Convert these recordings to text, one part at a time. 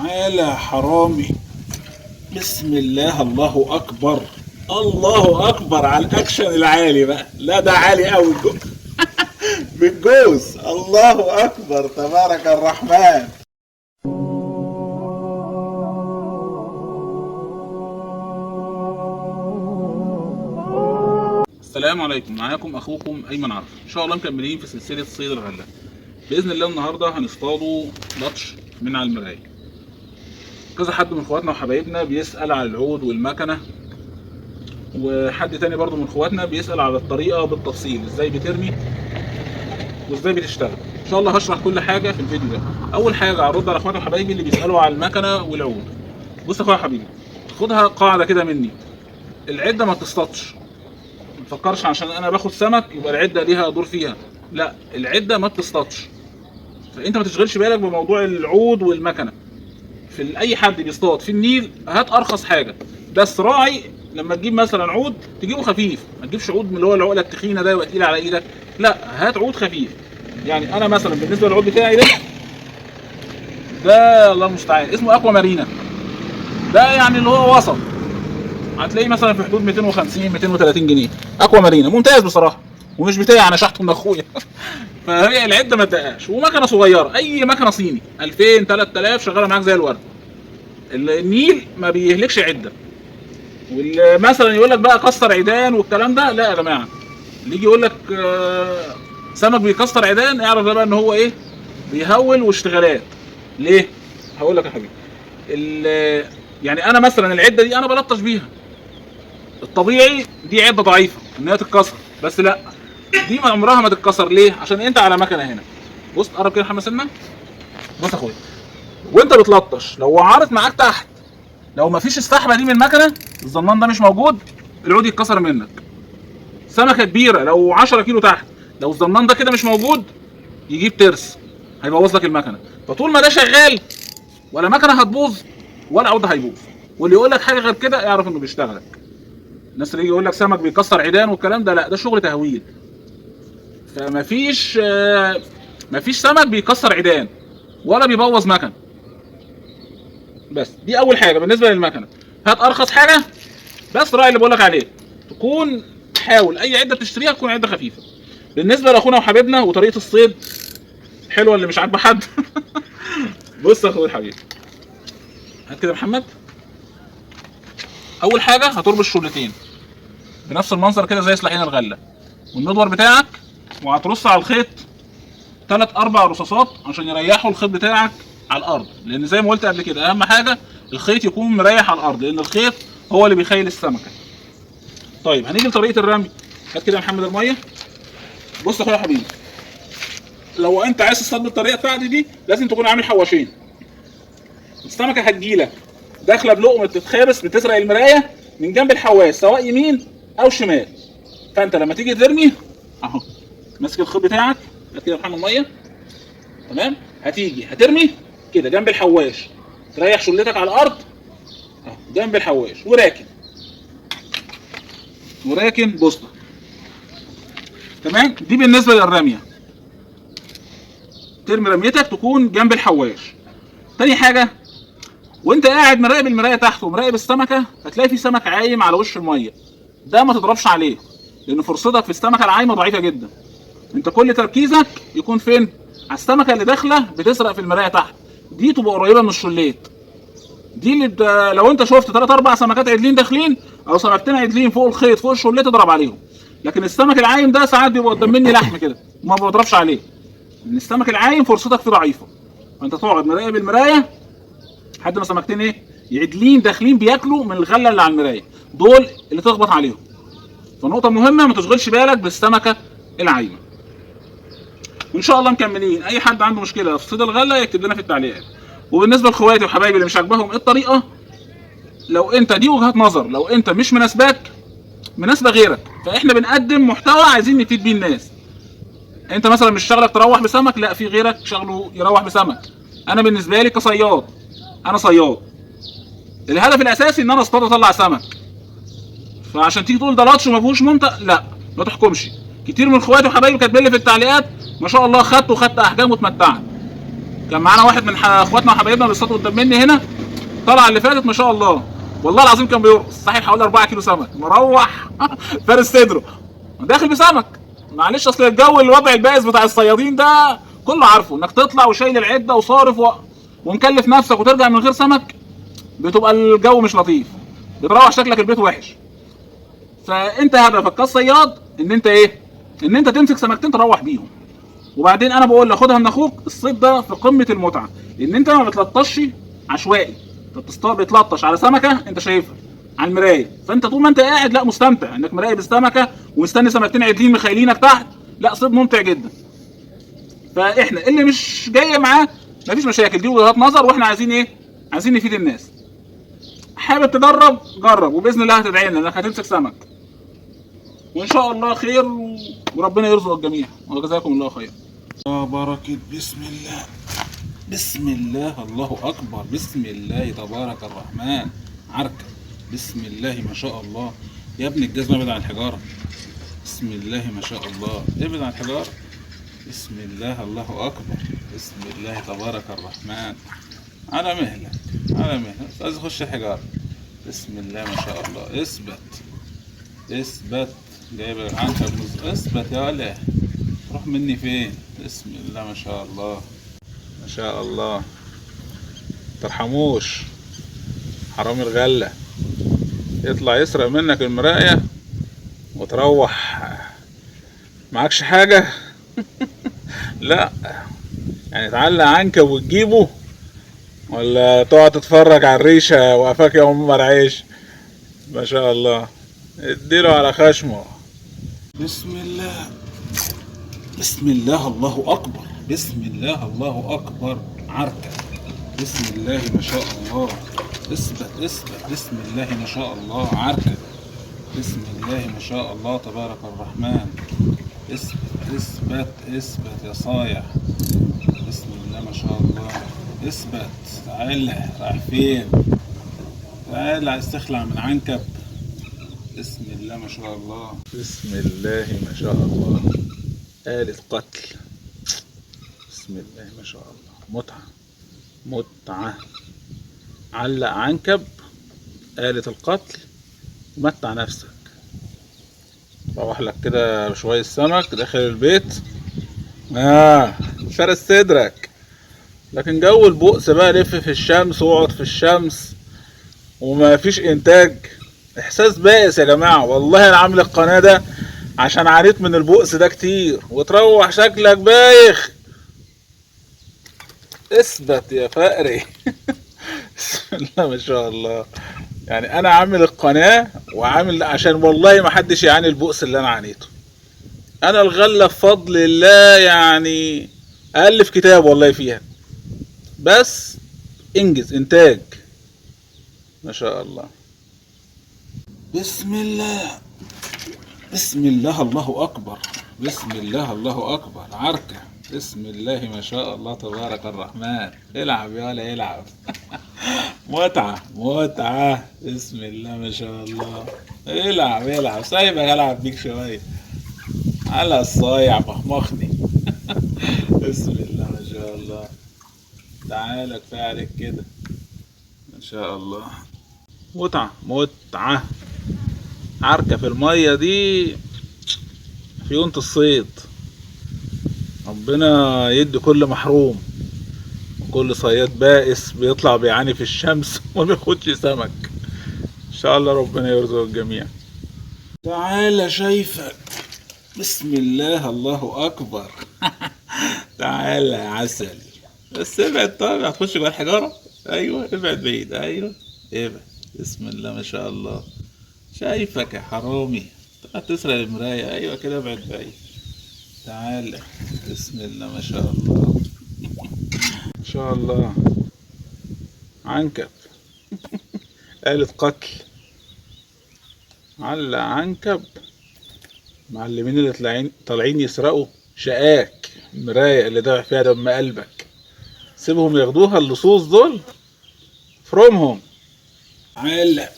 تعالى يا حرامي. بسم الله، الله اكبر، الله اكبر على الاكشن العالي بقى. لا ده عالي قوي بالجوز. الله اكبر، تبارك الرحمن. السلام عليكم، معاكم اخوكم ايمن عرفة. ان شاء الله مكملين في سلسلة صيد الغلة باذن الله. النهارده هنصطادوا لطش من على المراية. كذا حد من اخواتنا وحبايبنا بيسال على العود والمكنه، وحد تاني برضو من اخواتنا بيسال على الطريقة بالتفصيل، ازاي بترمي وازاي بتشتغل. ان شاء الله هشرح كل حاجة في الفيديو ده. اول حاجة هرد على اخواتي وحبايبي اللي بيسالوا على المكنه والعود. بص يا اخويا حبيبي، خدها قاعدة كده مني، العدة ما تصطادش. ما تفكرش عشان انا باخد سمك يبقى العدة ليها دور فيها، لا، العدة ما بتصطادش. فانت ما تشغلش بالك بموضوع العود والمكنه. في اي حد بيصطاد في النيل هات ارخص حاجة، بس راعي لما تجيب مثلا عود تجيبه خفيف، ما تجيبش عود من اللي هو العقلة التخينه ده يبقى تقيل على ايدك، لا هات عود خفيف. يعني انا مثلا بالنسبة للعود بتاعي ده الله المستعان اسمه اقوى مارينا، ده يعني اللي هو وسط، هتلاقيه مثلا في حدود 250 230 جنيه. اقوى مارينا ممتاز بصراحة، ومش بتاعي انا، شحته من اخويا. فهي العدة ما تدققش، ومكنه صغيرة، اي مكنه صيني 2000 3000 شغالة معاك زي الورد. النيل ما بيهلكش عده. ومثلا يقول لك بقى كسر عيدان والكلام ده، لا يا جماعة، اللي يجي يقول لك سمك بيكسر عيدان اعرف ده بقى ان هو ايه، بيهول واشتغالات. ليه؟ هقول لك يا حبيبي. يعني انا مثلا العدة دي انا بلطش بيها، الطبيعي دي عده ضعيفة ان هي تتكسر، بس لا دي ما عمرها ما تتكسر. ليه؟ عشان انت على مكنه هنا. بص قرب كده يا محمد سنة. بص يا اخويا، وانت بتلطش لو وعرت معاك تحت، لو ما فيش السحبه دي من المكنه، الظنان ده مش موجود، العود يتكسر منك. سمكة كبيرة لو 10 كيلو تحت، لو الظنان ده كده مش موجود يجيب ترس، هيبوظ لك المكنه. فطول ما ده شغال ولا مكنه هتبوظ ولا عود هيبوظ. واللي يقول لك حاجة غير كده اعرف انه بيشتغلك. الناس اللي يجي يقول لك سمك بيكسر عيدان والكلام ده، لا ده شغل تهويل. فمفيش مفيش سمك بيكسر عيدان ولا بيبوظ مكنه. بس دي اول حاجة بالنسبة للمكنه. هات ارخص حاجة، بس راعي اللي بقول لك عليه، تكون حاول اي عده بتشتريها تكون عده خفيفة. بالنسبة لاخونا وحبيبنا وطريقه الصيد حلوة اللي مش عاجبه حد. بص يا اخويا الحبيب، هات كده يا محمد. اول حاجة هتربط الشولتين بنفس المنظر كده زي سلاحين الغلة، والمدور بتاعك، وهترص على الخيط 3 4 رصاصات عشان يريحوا الخيط بتاعك على الارض، لان زي ما قلت قبل كده اهم حاجة الخيط يكون مريح على الارض، لان الخيط هو اللي بيخيل السمكة. طيب هنيجي لطريقه الرمي. هات كده يا محمد المية. بص يا اخويا حبيبي، لو انت عايز تصطاد بالطريقة بتاعتي دي لازم تكون عامل حواشين. السمكة هتجيلك داخله بلقمه تتخابس، بتسرق المراية من جنب الحواش سواء يمين او شمال. فانت لما تيجي ترمي اهو ماسك الخيط بتاعك، هات كده يا محمد المية، تمام؟ هتيجي هترمي كده جنب الحواش، تريح شلتك على الارض اهو جنب الحواش، وراكن وراكن بوسطه. تمام؟ دي بالنسبة للرميه، ترمي رميتك تكون جنب الحواش. تاني حاجة، وانت قاعد مراقب المراية تحت ومراقب السمكة، هتلاقي في سمك عايم على وش المية، ده ما تضربش عليه لان فرصتك في السمكة العايمه ضعيفة جدا. انت كل تركيزك يكون فين؟ على السمكة اللي داخله بتسرق في المراية تحت، دي تبقى قريبه من الشليت. دي اللي لو انت شفت 3 4 سمكات عدلين داخلين او سمكتين عدلين فوق الخيط فوق الشليت اضرب عليهم. لكن السمك العايم ده ساعات بيبقى قدام مني لحم كده وما بضربش عليه، لان السمك العايم فرصتك فيه ضعيفة. فانت تقعد مراقب المراية لحد ما سمكتين ايه عدلين داخلين بياكلوا من الغلة اللي على المراية، دول اللي تخبط عليهم. فنقطه مهمة، ما تشغلش بالك بالسمكه العايمه. وان شاء الله مكملين. اي حد عنده مشكلة في صيد الغلة يكتب لنا في التعليقات. وبالنسبة لاخواتي وحبايبي اللي مش عاجباهم الطريقة، لو انت دي وجهات نظر، لو انت مش مناسباك مناسبة غيرك، فاحنا بنقدم محتوى عايزين نفيد بيه الناس. انت مثلا مش شغلك تروح بسمك، لا في غيرك شغله يروح بسمك. انا بالنسبة لي كصياد، انا صياد، الهدف الاساسي ان انا اصطاد اطلع سمك. فعشان تيجي تقول ده لطش وما فيهوش ممتع، لا ما تحكمش. كتير من اخواتي وحبايبي كاتبين لي في التعليقات ما شاء الله خدت وخدت احجام واتمتعت. كان معانا واحد من اخواتنا وحبايبنا بيصطادوا قدام مني هنا، طلع اللي فاتت ما شاء الله والله العظيم كان بيرقص، صاحب حوالي 4 كيلو سمك، مروح فارس صدره داخل بسمك. معلش اصل الجو الوضع البائس بتاع الصيادين ده كله عارفه، انك تطلع وشايل العدة وصارف ومكلف نفسك وترجع من غير سمك، بتبقى الجو مش لطيف، بتروح شكلك البيت وحش. فانت هدفك كصياد ان انت ايه؟ ان انت تمسك سمكتين تروح بيهم. وبعدين انا بقول لك خدها من اخوك، الصيد ده في قمة المتعة، لان انت ما بتلطشش عشوائي، انت بتلطش على سمكة انت شايفها على المراية، فانت طول ما انت قاعد لا مستمتع انك مراقب السمكة ومستني سمكتين عدلين مخيلينك تحت، لا صيد ممتع جدا. فاحنا اللي مش جاية معاه مفيش مشاكل، دي وجهات نظر، واحنا عايزين ايه؟ عايزين نفيد الناس. حابب تجرب جرب، وباذن الله هتدعي لنا انك هتمسك سمك، وان شاء الله خير، وربنا يرزق الجميع، وجزاكم الله خير. يا بركة، بسم الله بسم الله، الله اكبر، بسم الله تبارك الرحمن، عركة، بسم الله ما شاء الله. يا ابن الجزمة ابعد عن الحجارة، بسم الله ما شاء الله، ابعد عن الحجارة، بسم الله الله اكبر، بسم الله تبارك الرحمن. على مهلك على مهلك، مش عايز اخش الحجارة. بسم الله ما شاء الله، اثبت اثبت، جايب العنكب، اثبت يا ولا روح مني فين. بسم الله ما شاء الله ما شاء الله، ترحموش حرامي الغلة، يطلع يسرق منك المراية وتروح معكش حاجة. لا يعني تعلق عنكب وتجيبه، ولا تقعد تتفرج على الريشة وقفاك يا ام مرعيش. ما شاء الله، اديله على خشمه. بسم الله بسم الله الله اكبر، بسم الله الله اكبر، عركة، بسم الله ما شاء الله، اثبت اثبت، بسم الله ما شاء الله، عركة، بسم الله ما شاء الله تبارك الرحمن، اثبت اثبت اثبت يا صايع، بسم الله ما شاء الله، اثبت، تعالى رايح فين؟ تعالى عايز تخلع من عنكب. بسم الله ما شاء الله، بسم الله ما شاء الله، آلة قتل، بسم الله ما شاء الله، متعة متعة. علق عنكب آلة القتل ومتع نفسك. روح لك كده شوية سمك داخل البيت، شرس صدرك. لكن جو البؤس بقى، لف في الشمس واقعد في الشمس وما فيش انتاج، احساس بائس يا جماعة. والله انا عامل القناة ده عشان عانيت من البؤس ده كتير، وتروح شكلك بايخ. اثبت يا فقري. بسم الله ما شاء الله. يعني انا عامل القناة وعامل عشان والله ما حدش يعاني البؤس اللي انا عانيته. انا الغلة بفضل الله يعني الف كتاب والله فيها، بس انجز انتاج ما شاء الله. بسم الله بسم الله الله اكبر، بسم الله الله اكبر، عركة، بسم الله ما شاء الله تبارك الرحمن. العب يا ولا العب. متعة متعة، بسم الله ما شاء الله. العب العب، سايبك العب بيك شوية على الصايع مخمخني. بسم الله ما شاء الله. تعالى كفاية عليك كده ما شاء الله. متعة متعة، عركة في المية دي في يونة الصيد. ربنا يدي كل محروم وكل صياد بائس بيطلع بيعاني في الشمس وما بياخدش سمك. ان شاء الله ربنا يرزق الجميع. تعالى شايفك، بسم الله الله اكبر. تعالى يا عسل، بس ابعد. طيب هتخش جوه الحجارة؟ ايوه ابعد بعيد، ايوه ابعد. بسم الله ما شاء الله، شايفك يا حرامي، تعال تسرق المراية. ايوه كده ابعد بعيد، تعالى. بسم الله ما شاء الله ما شاء الله. عنكب. آلة قتل، علق عنكب. معلمين اللي طالعين يسرقوا شقاك المراية اللي دافع فيها دم قلبك، سيبهم ياخدوها اللصوص دول، فرمهم. علق،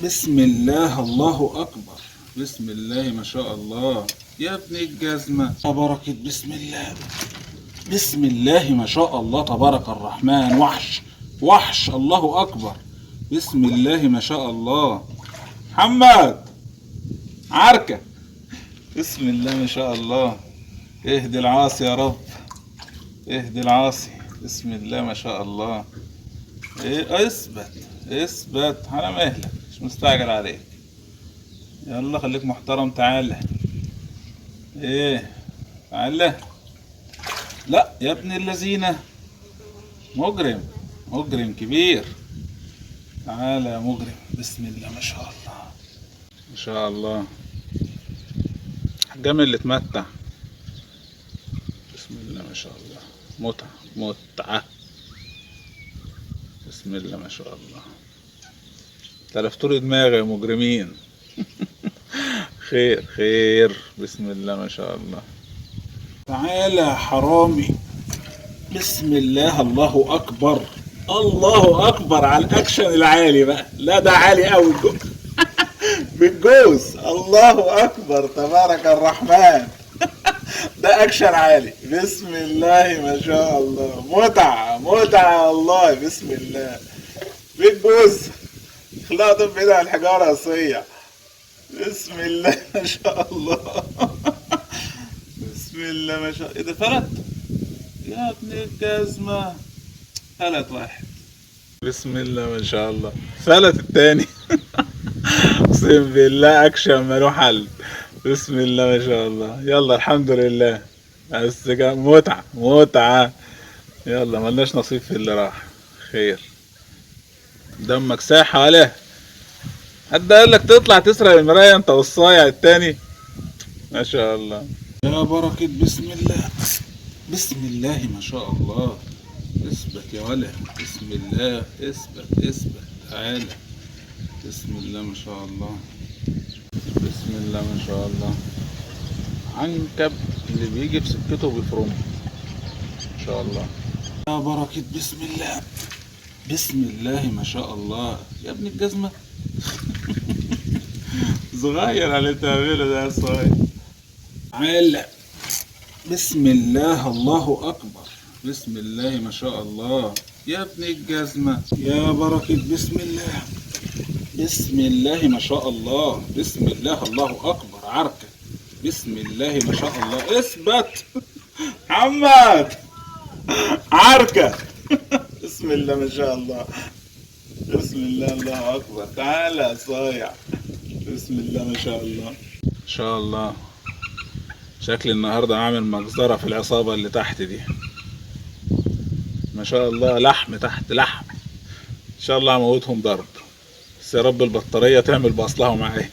بسم الله الله اكبر، بسم الله ما شاء الله. يا ابن الجزمة بركة، بسم الله بسم الله ما شاء الله تبارك الرحمن. وحش وحش، الله اكبر. بسم الله ما شاء الله. محمد عركة. بسم الله ما شاء الله. اهدي العاصي يا رب، اهدي العاصي. بسم الله ما شاء الله. ايه اثبت اثبت على مهلك، مش مستعجل عليك. يلا خليك محترم. تعالى ايه تعالى. لا يا ابن اللذينه، مجرم مجرم كبير. تعالى يا مجرم. بسم الله ما شاء الله ما شاء الله. الجمل اللي اتمتع. بسم الله ما شاء الله. متعة متعة. بسم الله ما شاء الله. تلفتولي دماغي يا مجرمين. خير خير. بسم الله ما شاء الله. تعالى يا حرامي. بسم الله الله اكبر، الله اكبر على الاكشن العالي بقى. لا ده عالي قوي بالجوز. الله اكبر تبارك الرحمن. ده اكشن عالي. بسم الله ما شاء الله. متعة متعة والله. بسم الله بالجوز. خلقت بعيد عن الحجارة يا صيع. بسم الله ما شاء الله. بسم الله ما شاء الله. ايه ده فلت يا ابن الجزمة؟ فلت واحد. بسم الله ما شاء الله. فلت التاني. اقسم بالله اكشن ملو حل. بسم الله ما شاء الله. يلا الحمد لله. بس متعة متعة. يلا ملناش نصيب في اللي راح. خير. دمك ساحة عليه. حد قال لك تطلع تسرق المراية انت والصايع التاني؟ ما شاء الله. يا بركة. بسم الله بسم الله ما شاء الله. اثبت يا ولد. بسم الله اثبت اثبت. تعالى. بسم الله ما شاء الله. بسم الله ما شاء الله. عنكب اللي بيجي في سكته بيفرمه ان شاء الله. يا بركة. بسم الله بسم الله ما شاء الله. يا ابن الجزمة. صغير على اللي بتعمله ده يا صغير. تعالى. بسم الله الله اكبر. بسم الله ما شاء الله. يا ابن الجزمة. يا بركة. بسم الله بسم الله ما شاء الله. بسم الله الله اكبر. عركة. بسم الله ما شاء الله. اثبت محمد. عركة. بسم الله ما شاء الله. بسم الله الله اكبر. تعالى يا صايع. بسم الله ما شاء الله. ان شاء الله شكل النهارده عامل مجزرة في العصابة اللي تحت دي. ما شاء الله لحم تحت لحم. ان شاء الله هموتهم ضرب. بس يا رب البطارية تعمل بأصلها معايا.